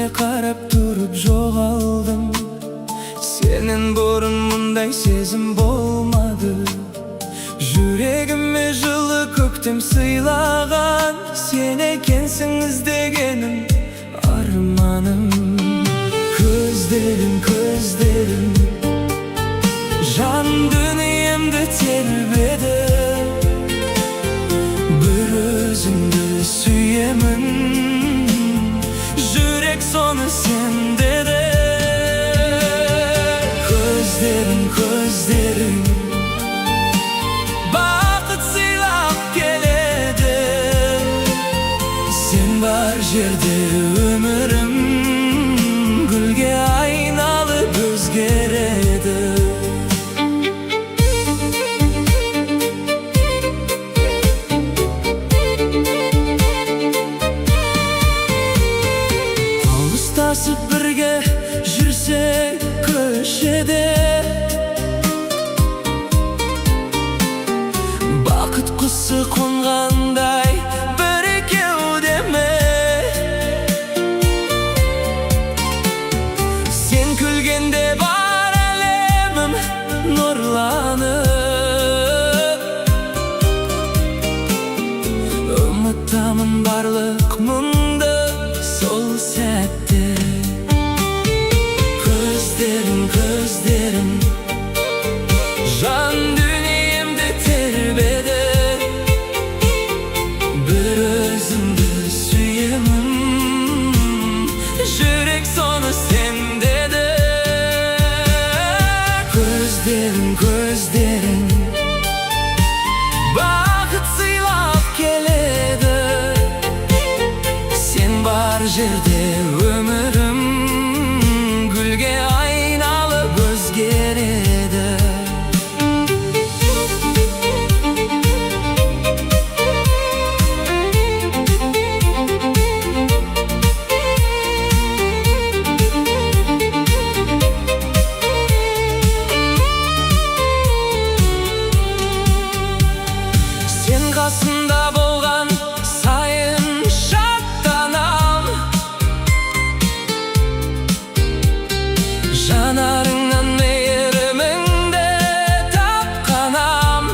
Көзіңе қарап тұрып жоғалдым. Сенен бұрын мұндай сезім болмады. Жүрегіме жылы көктем сыйлаған сен екенсің, іздегенім, арманым. Көздерің, көздерің жан дүниемді тербеді. Бір өзіңді сүйемін, жүрек соны сен деді. Көздерің, көздерің бақыт сыйлап келеді. Сен бар жерде өмірім гүлге айналып өзгереді. Қол ұстасып бірге жүрсек көшеде, бақыт құсы қонғандай бір кеудеме. Сен күлгенде бар әлемім нұрланып, ұмытамын барлық мұңды сол сәтте. Көздерің, көздерің жан дүниемді тербеді. Бір өзіңді сүйемін, жүрек соны сен деді. Көздерің, көздерің бақыт сыйлап келеді. Сен бар жерде өмірім гүлге айналып өзгереді. Сен қасымда болған сайын шаттанам. Жанарыңнан мейіріміңді тапқанам.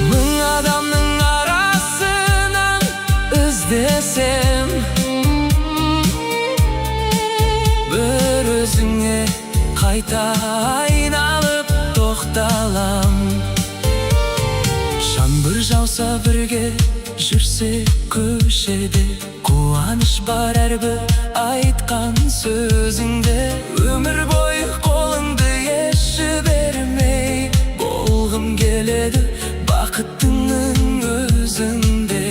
Мың адамның арасынан іздесем, бір өзіңе қайта айналып тоқталам. Жаңбыр жауса, бірге жүрсек көшеде, қуаныш бар әрбір айтқан сөзіңде. Өмір бойы қолыңды еш жібермей болғым келеді бақыттының өзіңде.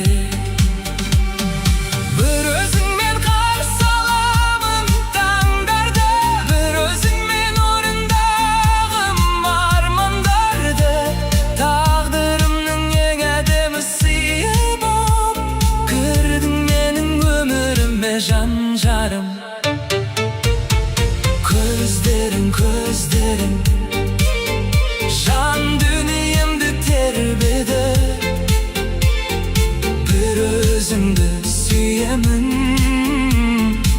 Бір өзіңмен қарсы аламын таңдарды, бір өзіңмен орындағым армандарды. Тағдырымның ең әдемі сыйы боп кірдің менің өміріме, жан жарым. Көздерің, көздерің жан дүниемді тербеді. Бір өзіңді сүйемін,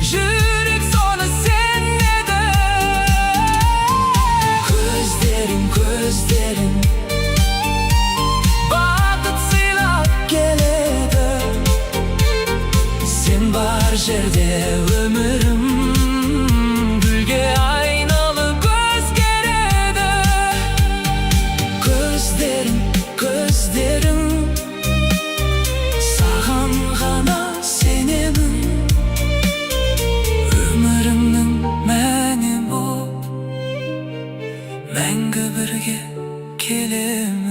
жүрек соны сен деді. Көздерің, көздерің бақыт сыйлап келеді. Сен бар жерде өмірім гүлге айналып өзгереді. Көздерің, көздерің, саған ғана сенемін. Өмірімнің мәні боп мәңгі бірге келемін.